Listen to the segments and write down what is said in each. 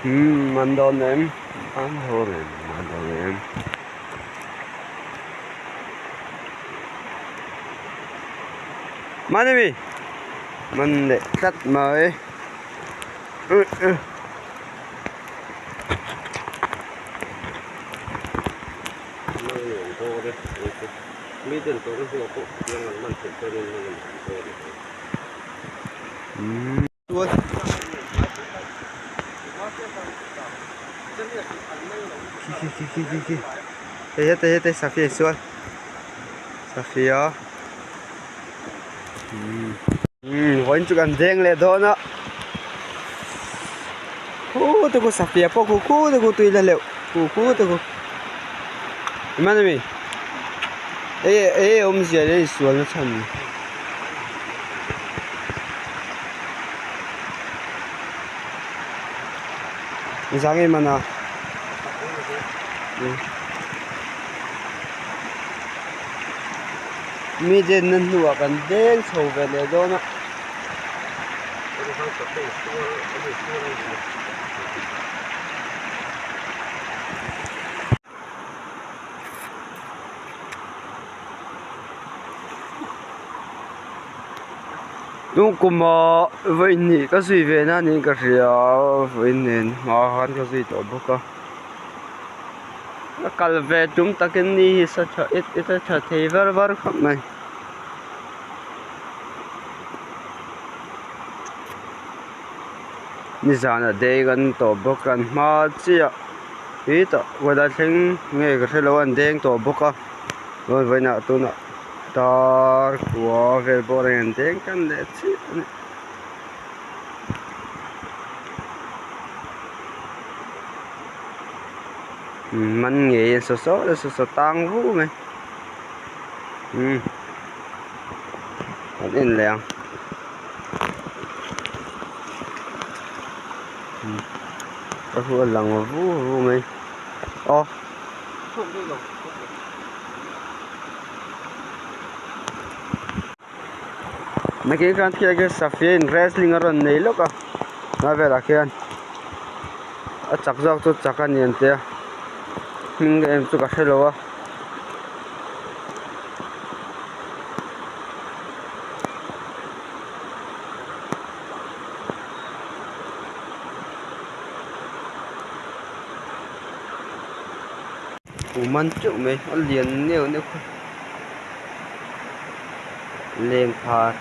Umm an dawn em an dawn em an dawn em. Man emi man leh tlat mai Khi khi khi khi khi hei heta heta safia chuan safia umm vawiin chu kan deng leh dawn a khu te khu safia pawh khu khu te khu tui la hleuh khu khu te khu hman ami eng enge awmzia leh insualna chhan. Zang em ana mi den na hnuah kan deng chho ve leh dawn a. Tung kuma vawi hnih ka zui ve na niin ka hria a vawi nen hma khan ka zui tawh bawk a ka kal ve tum takin ni hi sa tha it it a tha thei var var khawp mai. Nizan a dei kan tawh bawk a an hma chiah hi tah kawt a thleng nge ka hrelo a an deng tawh bawk a chuan vawiinah tunah tar kua vel pawh a rawn deng tan leh chiah a ni. Man ngei a saw saw saw saw tang vu mai umm an en leh ang. Ka hmu a lang vu vu mai aw. Nakin khan khi khi safia in wrestling a rawn nei lawk a lai velah khian a chak zawk chu chak a ni an tia hming em chu ka hrelo a. Man teuh mai a lian neuh neuh kha lengphar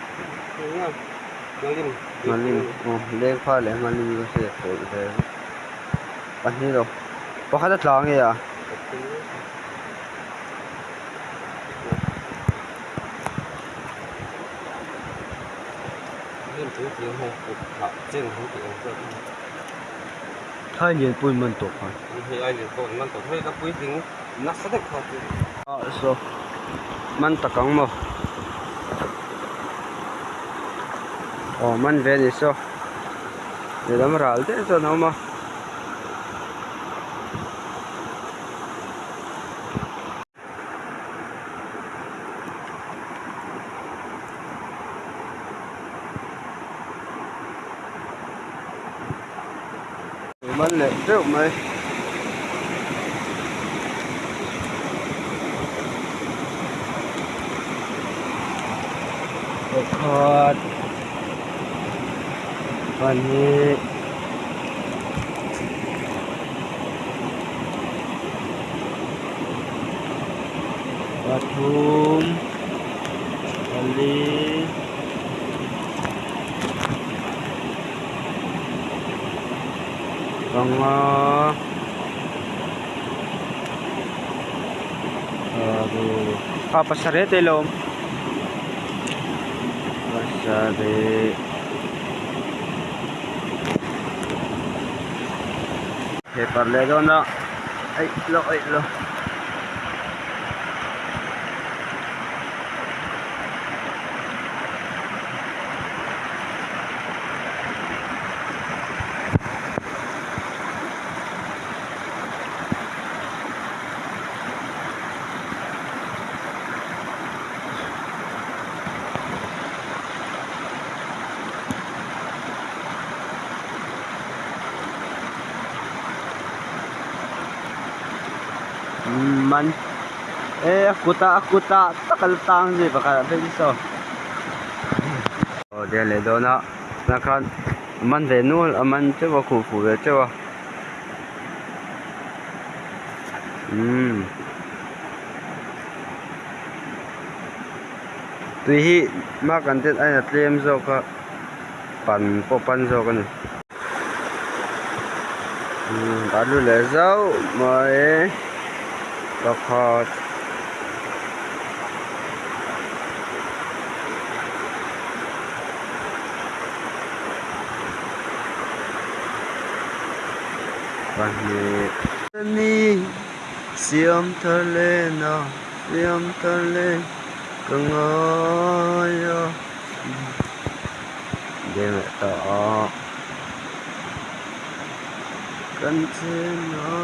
nghalim aw lengphar leh nghalim ka hriat pawlh ve pahnih lo pakhat a tla nge a. Thai lian pawhin man tawh khan. Hei ai lian pawh an man tawh hei ka puitling nasa deuh kha chu. Ah saw man tak ang maw. Aw man ve a ni saw. Lehlam ral deuh chuan a awm a. Man leh teuh mai. Pakhat pahnih. Pathum pali panga paruk ah pasarih te ilo awm pasarih. He par leh dawn a eih lo eih lo. Man e a kutah a kutah tak a la tang zui pakhat ah phei chu saw aw der leh dawn a tunah khan a man ve nual a man teuh a khuh fuh ve teuh a umm tui hi hma kan den aiin a tlem zawk a pan pawh pan zawk a ni. A lu leh zauh mai pakhat pahnih ni siam thar len a siam thar leh ka ngai a. Deng leh ta a kan chen a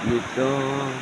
ni tawh.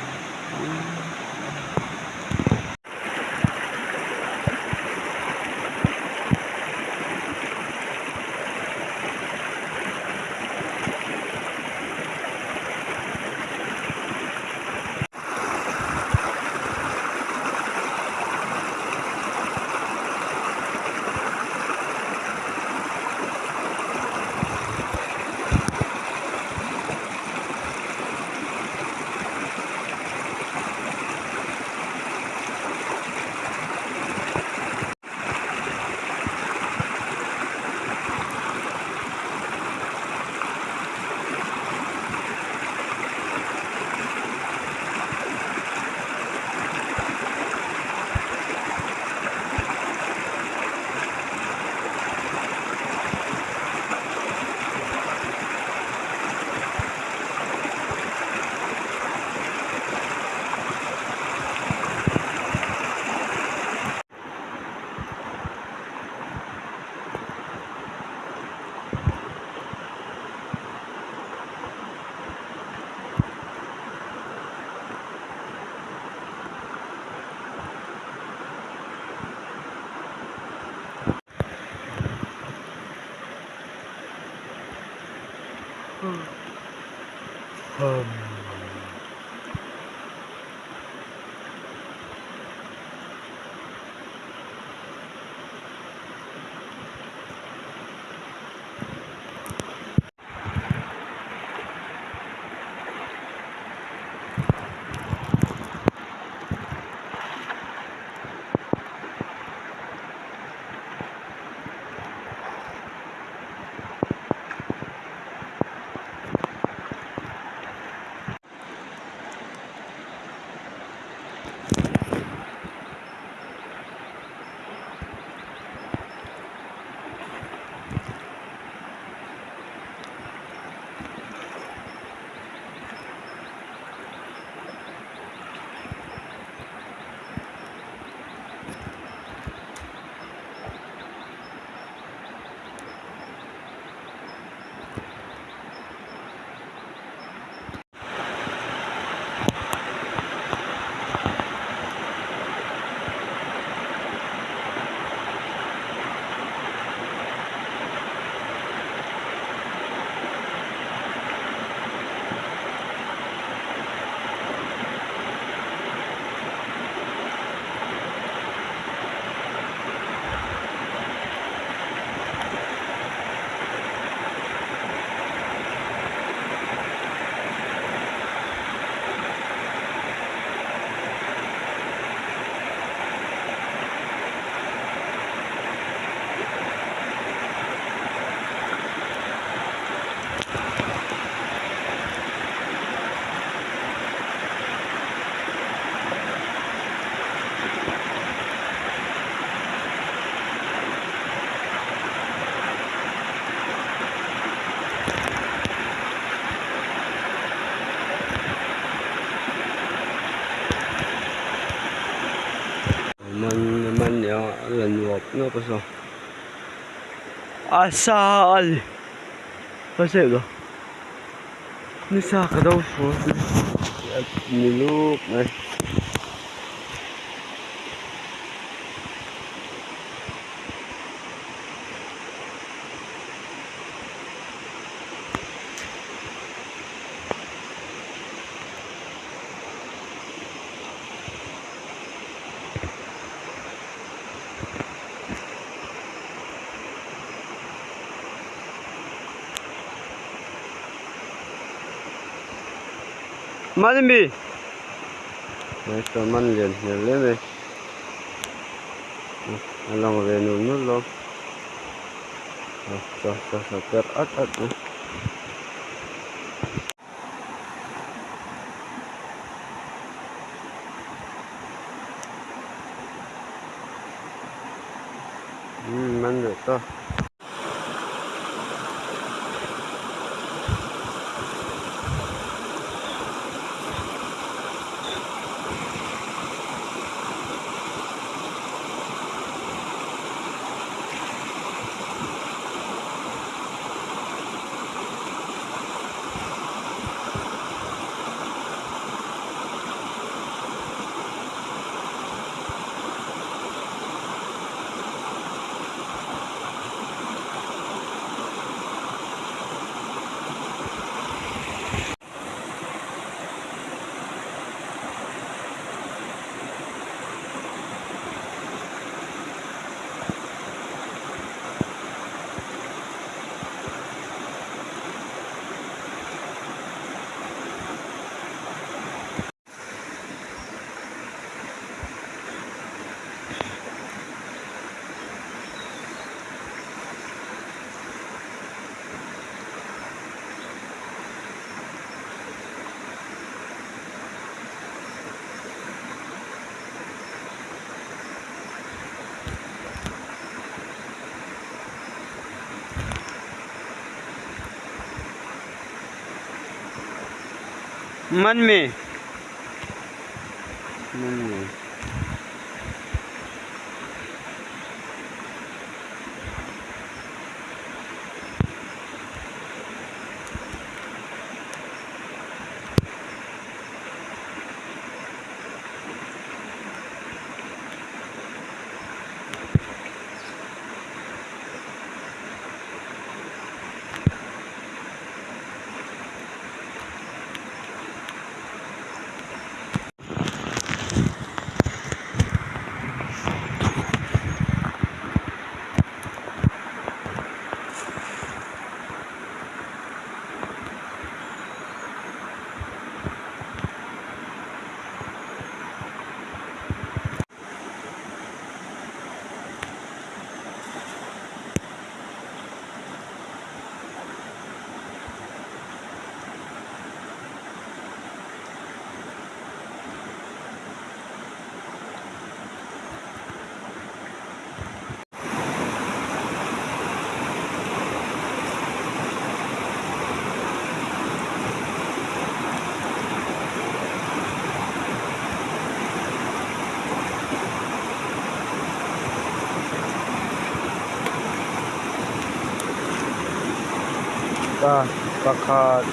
Man man nia a la nuap nuap a saw a sa a ni a chheh lo nisa ka do fur ni lup mai. Man ami? Man lian hmel hle mai. A lang ve nul nul lo. A per at at mai. Man leh ta. Man mi. Man mi. Ta pakhat.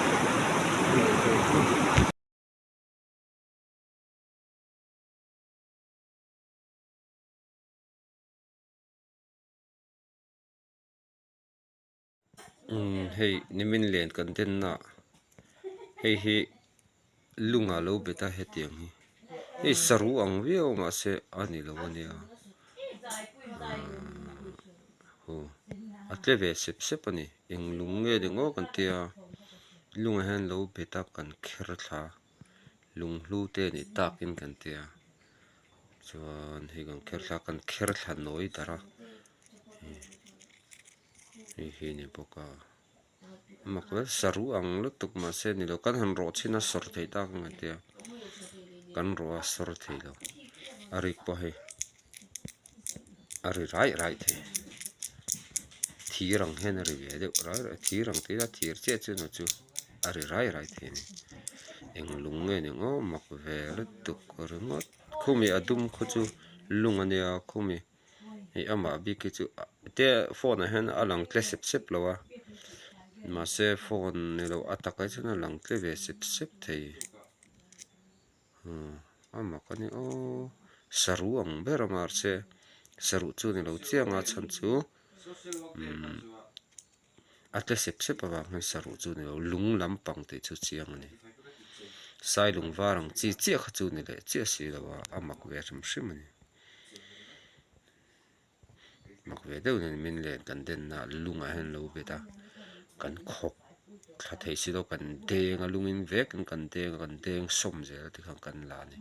Umm hei nimin len kan den na hei hi lung ah lo bet a hetiang hi hei saru ang viau mahse a ni lo ania ahh aw a tle ve sep sep a ni eng lung nge ni ngawt kan tia lungah hian lo bet a kan kher thla lunghlu te a nih takin kan tia chuan hei kan kher thla kan kher thla nawi darh a. Hei hi a ni bawk a mak hle saru ang lutuk mahse ni lo kan han rawh chhin a sawr theih tak ang a tia kan rawh a sawr thei lo a rik pawh hei a ri raih raih thei thir ang hian a ri ve deuh rai rai thir ang tih ila thir chiah chu chu a ri rai rai thei a ni eng lung nge ni ang aw mak ve lutuk ringawt khumi a dum khu chu lung a nia khumi. Hei amah bik hi chu te phone ah hian a lang tle sep sep lo a mahse phone ni loh a takah hi chuan a lang tle ve sep sep thei umm a mak a ni aw saruh ang ber a mahse saruh chu a ni lo chiang a chhan chu umm a tle sep sep avang hian saruh chu a ni lo lung lampang tih chu chiang a ni sailung var ang chi chiah kha chu a ni leh chiah si lo a a mak ve hrim hrim a ni. Mak ve deuh nen min len kan denna lungah hian lo bet a kan khawk Thla thei si lo kan deng a lungin vekin kan deng a kan deng sawm zel a tikhan kan la a ni.